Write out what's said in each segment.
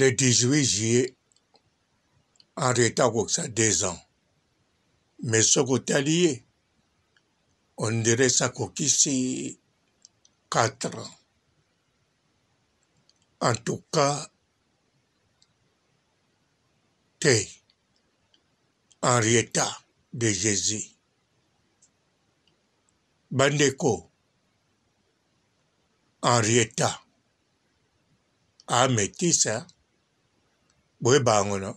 Le 18 juillet, Henrietta akokisa 2 ans. Mais soki otali ye, on dirait akokisi 4 ans. En tout cas, te Henrietta de Jesus. Bandeko, Henrietta a metisse hein? Boyeba yango no?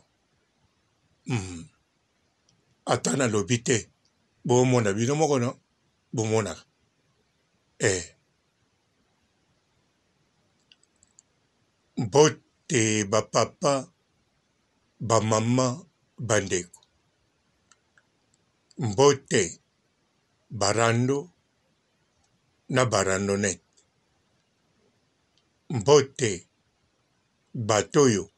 Ata nalobi te bomona bino moko no? Bomonaka eh. Mbote ba papa, ba mama, ba ndeko. Mbote ba rando na ba randonnette. Mbote bato oyo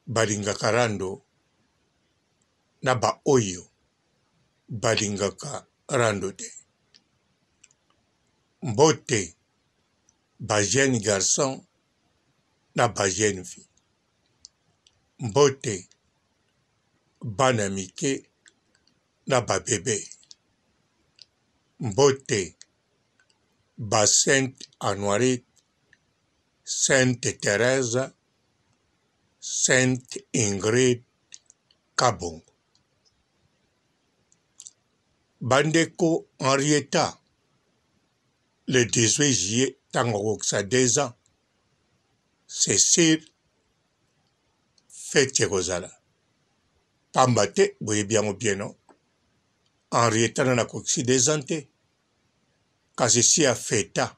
balingaka rando na ba oyo balingaka rando te. Mbote ba jeunes garçons na ba jeunes filles. Mbote bana mike na ba bebes. Mbote ba Sainte Anuarite, Sainte Therèse, Sainte Ingrid Kabongo. Bandeko Henrietta le 18 juillet ntango akokisa 2 ans c'est sûr feti ekozala pamba te boyebi yango bien no Henrietta nanu akokisi 2 ans te kasi si afeta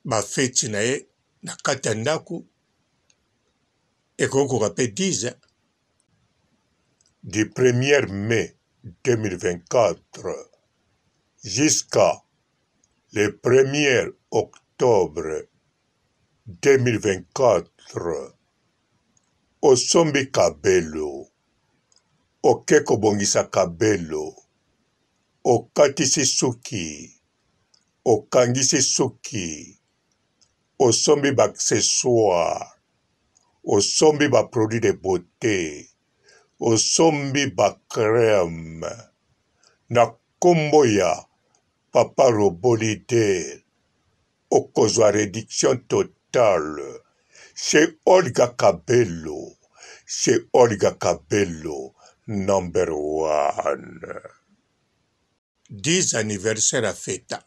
ba feti na ye na kati ya ndaku ekoki kokoka pe 10 hein. Du premier mai 2024 jusqu'à le premier octobre 2024 osombi kabelo oke kobongisa kabelo okatisi suki okangisi suki osombi ba accessoires osombi ba produits de beaute osombi ba crème na kombo ya papa robot leader okozwa reduction totale chez Olga Kabelo chez Olga Kabelo number one. 10 anniversaire ya feta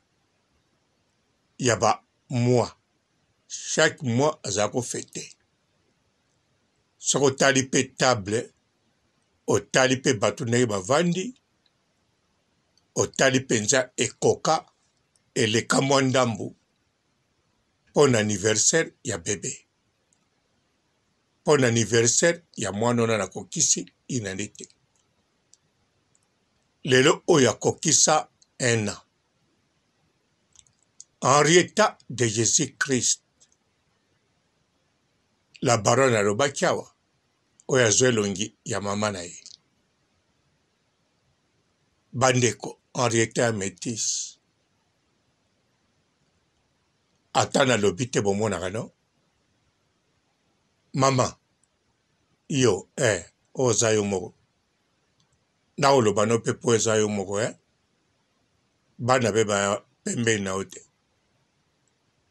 ya ba mois chaque mois azala ko fete soki otali pe table otali pe bato ndenge bavandi otali mpenza ekoka eleka mwa ndambu mpo na anniversaire ya bebe mpo na anniversaire ya mwana wana nakokisi inane te lelo oyo akokisa un an Henrietta de Jesus Christ la baronne alobaki awa oyo azwa elongi ya mama na ye bandeko Henrietta ya metis ata nalobi te bomonaka no mama yo eh oza yo moko Nakoloba no pe po eza yo moko eh bana pe ba pembeni na yo te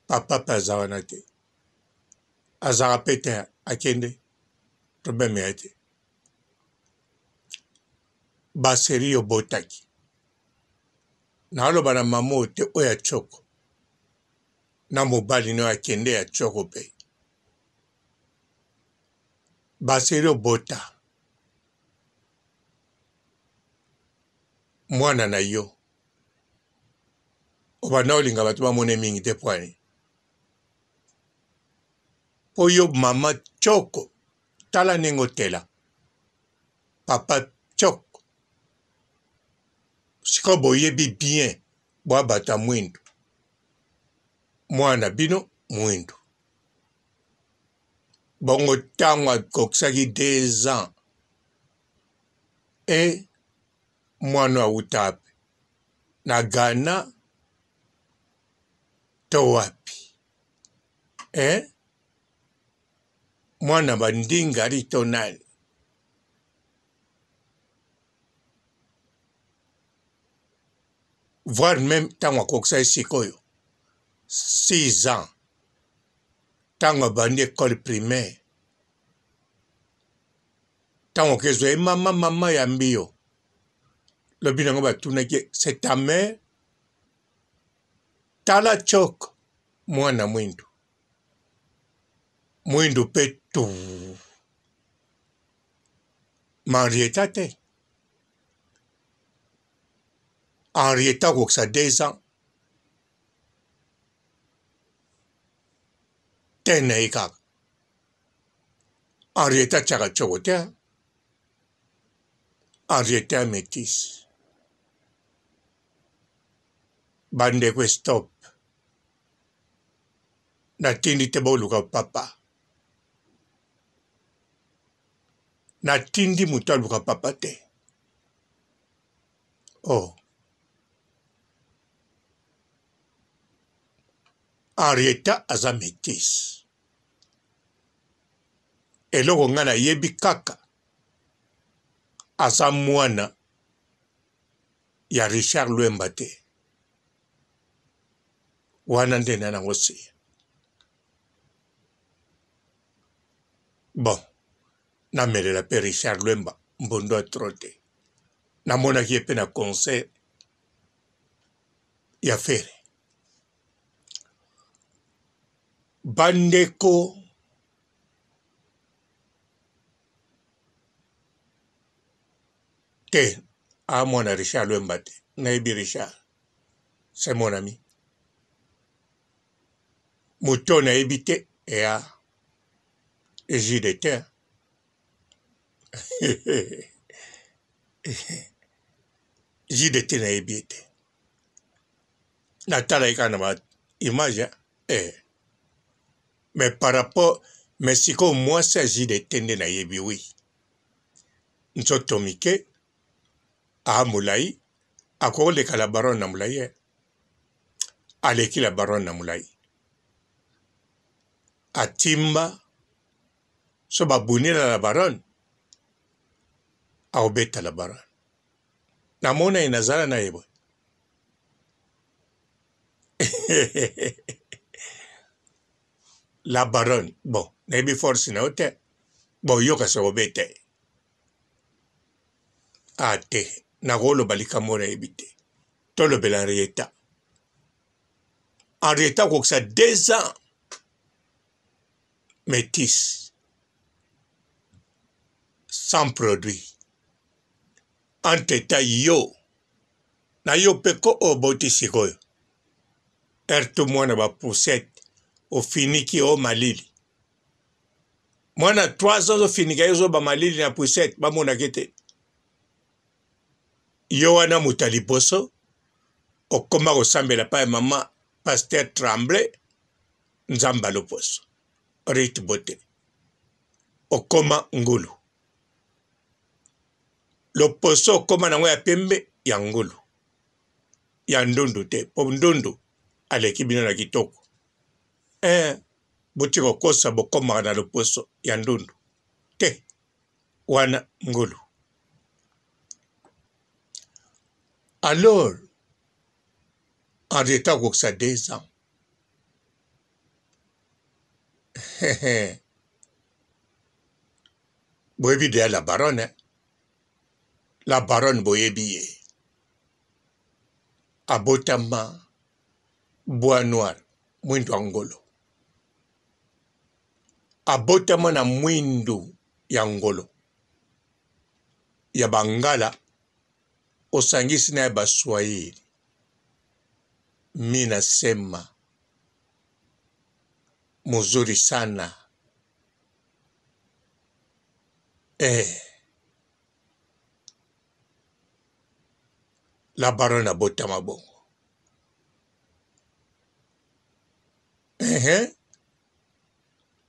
papa pe aza wana te azalaka pe te akende problème ya te ba serie obotaki naloba na mama oyo te oyo ya tshoko na mobali no akende ya tshoko pe ba serie obota Mwana na yo obanda olinga bato bamona ye mingi te mpo nini? Mpo yo mama tshoko tala ndenge otela papa tshoko sikoyo boyebi bien bwa bato ya mwindu mwana na bino mwindu bongo ntango akokisaki 2 ans e mwana awuta wapi na Ghana to wapi eh? Mwana ba ndingari to nani? Voire meme ntango akokisaki sikoyo 6 ans, ntango abandi ecole primaire, ntango okezwa ye mama mama ya mbiyo, lobi nango batunaki ye c'est ta mère? Tala chok mwana mwindu mwindu pe tu Henrietta te Henrietta akokisa 2 ans te na ye kaka Henrietta atiaka tshoko te Henrietta ya metisse Bandeko stop natindi te boluka papa natindi moto aluka papa te oh Henrietta aza metisse eloko ngai nayebi kaka aza mwana ya Richard Luemba te wana nde na nango se bon namelela mpe Richard Luemba mbondo ya trop te namonaki ye mpe na concert ya Ferre bandeko te amona Richard Luemba te nayebi Richard c'est mon ami moto nayebi te eya JDT JDT nayebi ye te natala ye kaka na ba image eh. Mais par rapport mais sikoyo mwasi ya JDT nde nayebi oui nzoto mike a molai akoleka la baronne na molai eh. Aleki la baronne na molai atimba so babunela la baronne akobeta la baronne namona ye nazala na ye boye la baronne bon nayebi force na yo te bon yoka se obeta ye a te nakoloba likambo nayebi te tolobela Henrietta Henrietta akokisa 2 ans métis sans produit entre temps yo na yo mpe ko oboti sikoyo erto mwana ba poussette ofiniki o malili mwana 3 ans ofinika ye ozoba malili na poussette bamonaki te yo wana moto ya liboso okoma kosambela pa ya mama pasteur tremble nzambe aloposo rite bote okoma ngulu loposo okoma nango ya pembe ya ngulu ya ndundu te po ndundu aleki bino na kitoko eh, boti kokosa bokomaka na loposo ya ndundu te wana ngulu alors Henrietta akokisa 2 ans boyebi deya la baronne eh? La baronne boyebi ye abotama bois noir mwindu ya ngolo abotama na mwindu ya ngolo ya bangala osangisi na ya baswahili mi nasema muzuri sana eh. La baronne abotama bongo ehe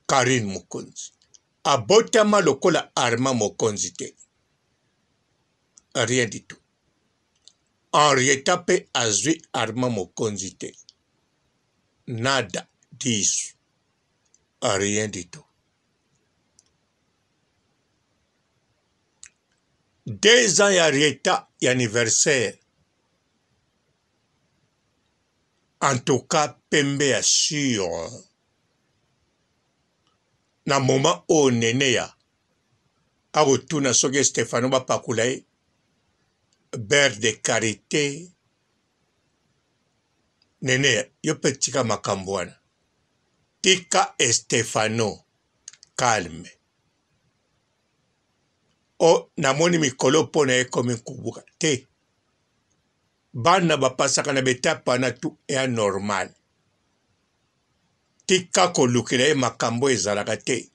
Carine Mokonzi abotama lokola Armand Mokonzi te rien du tout Henrietta pe azwi Armand Mokonzi te nada disu rien du tout. 2 ans ya Rieta ya anniversaire. En tout cas pembe ya sur. Na moment oyo Neneya akotuna soki Stefano bapakola ye beurre de karite. Neneya yo mpe tika makambo wana. Tika Estefano calme. O namoni mikolo mpo na ye ekomi nkubuka te. Bana bapasaka na betape wana tu eya normal. Tika kolukela ye makambo ezalaka te.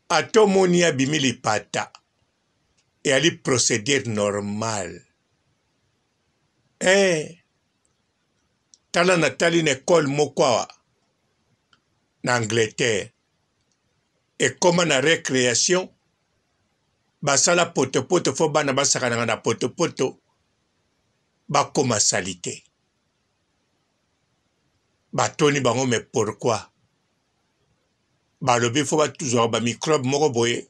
Ata omoni ye abimi lipata, eyali procedure normale. Eh, tala natali na ecole moko awa na Angleterre, ekoma na recreation, basala potopoto fo bana basakanaka na potopoto bakoma salite. Batoni bango mais pourquoi? Balobi fo bazwaka ba microbe moko boye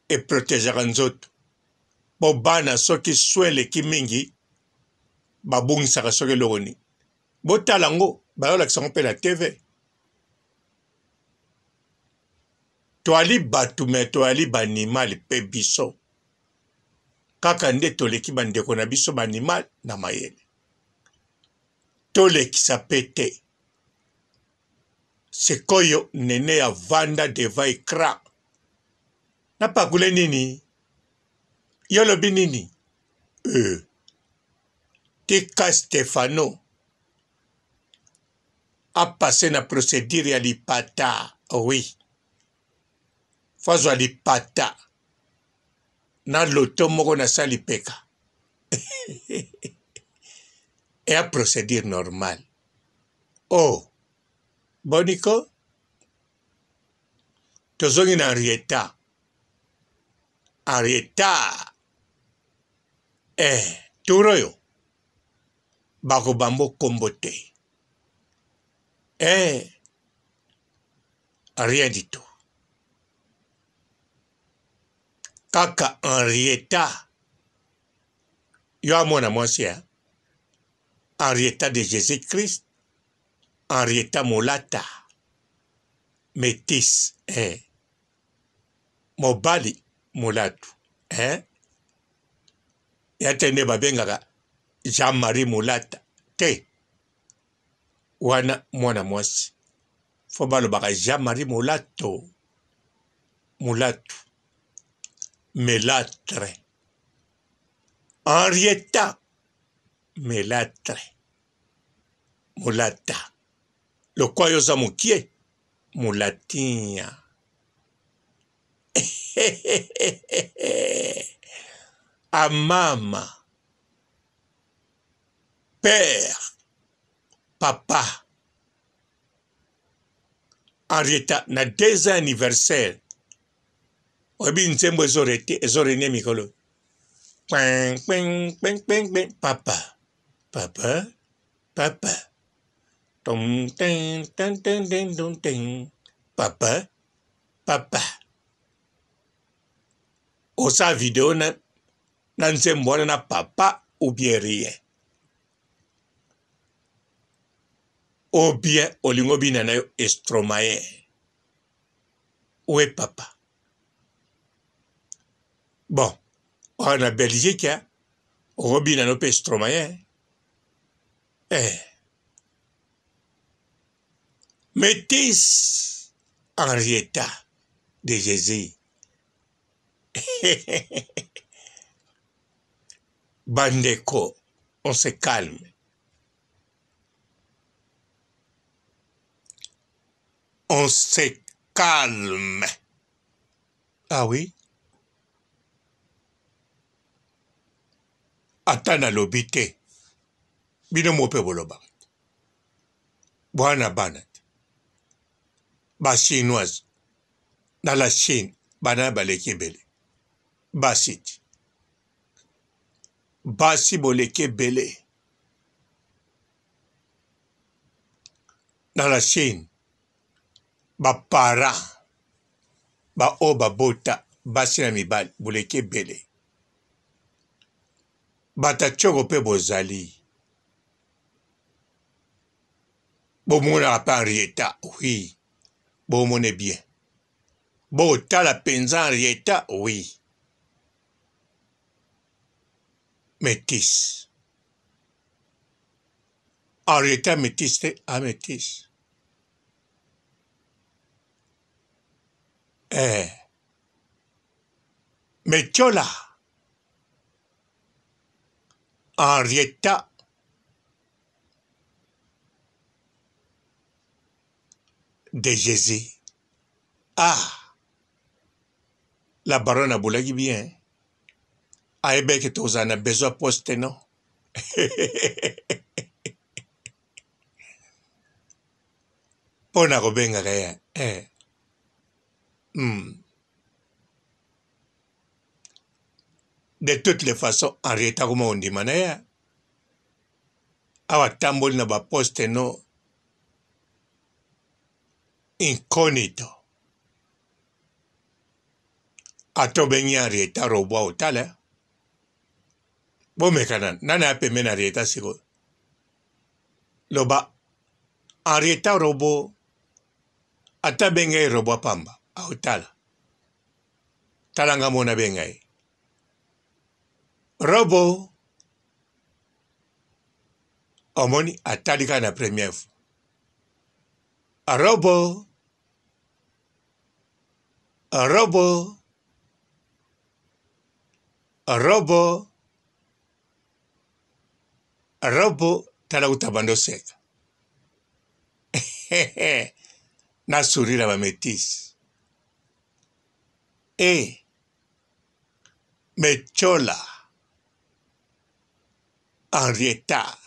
eprotegeaka nzoto po bana soki soin eleki mingi babungisaka soki eloko nini. Botala yango, bazolakisa yango mpe na TV. Toali bato me toali baanimal mpe biso kaka nde toleki bandeko na biso baanimal na mayele. Tolekisa mpe te. Sikoyo nene ya vanda devant ecran napakule nini? Yo olobi nini? Euh. Tika Stefano a passe na procedure ya lipata. Oui. Fazwa lipata na loto moko na sa lipeka. Eya procedure normale. Oh, boniko tozongi na Henrietta. Henrietta eh, tour oyo bakobambo kombo te eh, rien du tout kaka Henrietta yo amona mwasi ya Henrietta de Jésus-Christ Henrietta Molata metis eh. Mobali molatu eh. Ya te nde babengaka Jean-Marie Molata te wana mwana mwasi fo balobaka Jean-Marie Molato Molatu Melatre Henrietta Melatre Molata lokwa yo oza mokie molatia amama père papa Henrietta na 2 ans anniversaire oyebi nzembo ezo rete ezo rene mikolo kpeng kpeng kpeng kpeng kpeng papa papa papa Tum tin tin tin tin tum tin papa papa osala video na, na nzembo wana na papa ou bien rien ou bien olingi obina na yo estromae oe papa bon oyo na belgique okobina no mpe stromae eh. Métis Henrietta de Jésus. Bandeko, on se calme. On se calme. Ah oui? Ata nalobi te. Bino moko mpe bolobaka te. Bwana bana te. Ba chinoise na la Chine bana baleki ebele. Basi ti. Basi boleki ebele. Na la Chine ba parents ba oyo babota. Basi na mibali boleki ebele. Bata tshoko pe bozali. Bomonaka pe Henrietta, oui. Bomone bien. Botala penza Henrietta, oui. Metis. Henrietta metis te, a metis. Eh. Metiola. Henrietta. De Jesus. Ah. La baronne abolaki bien. Ayebaki tozala na besoin poste non. Mpo na kobengaka ye eh. De toutes les façons Henriette akoma kondima na ye awa atamboli na baposte no incognito ata obengi Henrietta robwa otala bomeka nanu nani aya pembeni na Henrietta sikoyo loba Henrietta robo ata benga ye robwa pamba aotala tala nga mona benga ye robo omoni atali kaka na première fois robo robo robo robo tala kuta bando seka na sourire ya ba metis e eh, mechola Henrietta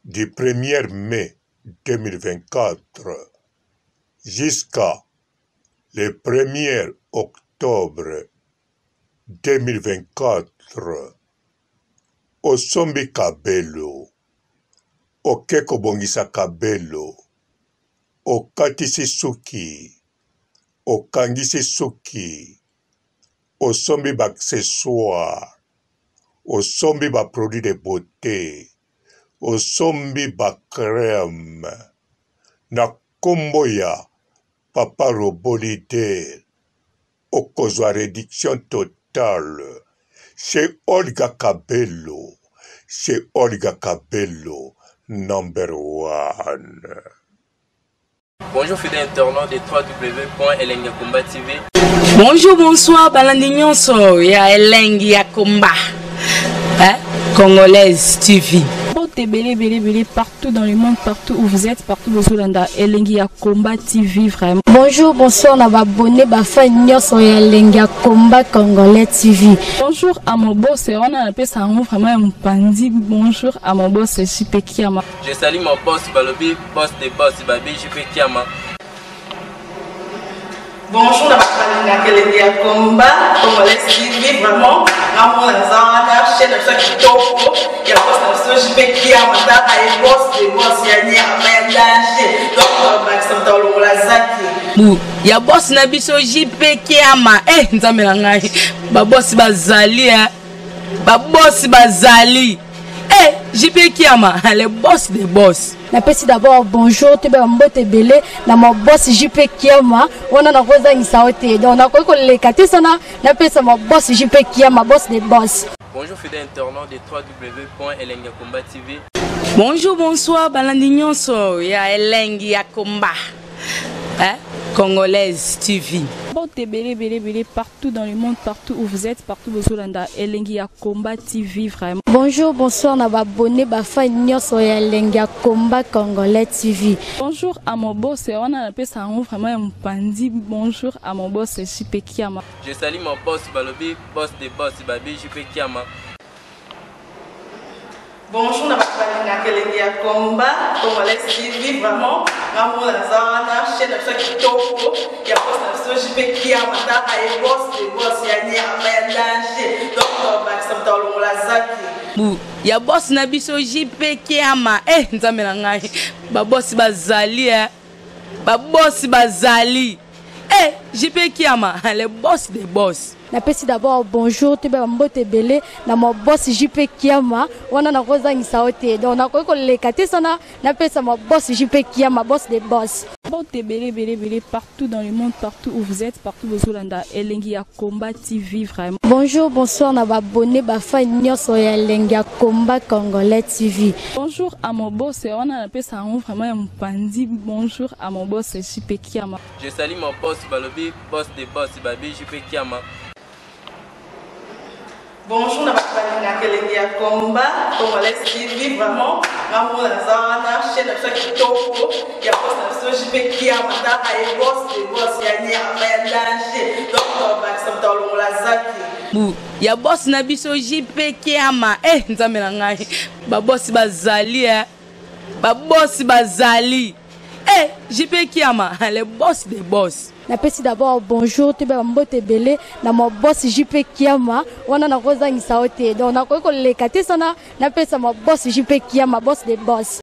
Du 1er mai 2024 jusqu'à le 1er octobre 2024 osombi kabelo, oke kobongisa kabelo, okatisi suki, okangisi suki, osombi ba accessoires, osombi ba produits de beaute, osombi ba crème na kombo ya papa robot leader okozwa reduction totale chez Olga Kabelo, chez Olga Kabelo number one. Bonjour fidèles internautes de www.elengiyakomba TV. Bonjour, bonsoir, balandi nyonso ya Elengi ya Komba. Hein? Congolaise TV. Mbote ebele ebele ebele partout dans le monde, partout où vous êtes, partout bozolanda Elengi ya Combat TV vraiment. Bonjour, bonsoir na ba abonné ba fan nyonso ya Elengi ya Combat Congolais TV. Bonjour à mon boss, wana napesa yango vraiment ya mopanzi. Bonjour à mon boss JP Kiama. Je salue mon boss balobi boss de boss babi JP Kiama. Bonjour na bato balingaka elengi ya combat congolais TV vraiment ngamona naza wana chaîne na biso ya kitoko ya boss na biso JP Kiama tala ye boss de boss ya nyama ya danger donc bakisa moto alongola zaki bu ya boss na biso JP Kiama eh nzambe na ngai ba boss bazali eh ba boss bazali eh JP Kiama le boss de boss. Napesi d'abord bonjour toyeba mbote ebele na ma boss JP Kiama wana nakozangisa yo te donc nakoki koleka te sana napesa ma boss JP Kiama boss de boss. Bonjour fidèles internautes de www.elengiyakomba TV. Bonjour, bonsoir, balandi nyonso ya Elengi ya Komba. Hein? Congolaise TV. Mbote ebele ebele ebele partout dans le monde, partout où vous êtes, partout bozolanda Elengi ya Combat TV vraiment. Bonjour, bonsoir na ba abonné ba fan nyonso ya Elengi ya Combat Congolais TV. Bonjour à mon boss, wana napesa yango vraiment ya mopanzi. Bonjour à mon boss JP Kiama. Je salue mon boss balobi boss de boss babi JP Kiama. Bonjour na bato balingaka elengi ya combat congolais TV vraiment ngamona naza wana chaîne na biso ya kitoko ya boss na biso JP Kiama tala ye boss de boss ya nyama ya danger donc bakisa moto alongola zaki bu ya boss na biso JP Kiama eh nzambe na ngai ba boss bazali eh. Babosi bazali. Eh, JP Kiama, le boss des boss. Napesi d'abord bonjour toyeba bambote ebele na ma boss JP Kiama wana nakozangisa yo te donc nakoki koleka te sana napesa ma boss JP Kiama boss des boss. Mbote ebele ebele ebele partout dans le monde, partout où vous êtes, partout bozolanda Elengi ya Combat TV vraiment. Bonjour, bonsoir na ba abonné ba fan nyonso ya Elengi ya Combat Congolais TV. Bonjour à mon boss, wana napesa yango vraiment ya mopanzi. Bonjour à mon boss JP Kiama. Je salue mon boss balobi boss de boss babi JP Kiama. Bonjour na bato balingaka elengi ya combat congolais TV vraiment nga mona naza wana chaîne na biso ya kitoko ya boss na biso JP Kiama taka ye boss de boss ya nyama ya danger donc tobakisa moto alongola zaki bu ya boss na biso JP Kiama eh nzambe na ngai ba boss bazali eh ba boss bazali eh JP Kiama le boss des boss. Napesi d'abord bonjour toyeba bambote ebele na ma boss JP Kiama wana nakozangisa yo te donc nakoki koleka te sana napesa ma boss JP Kiama boss des boss.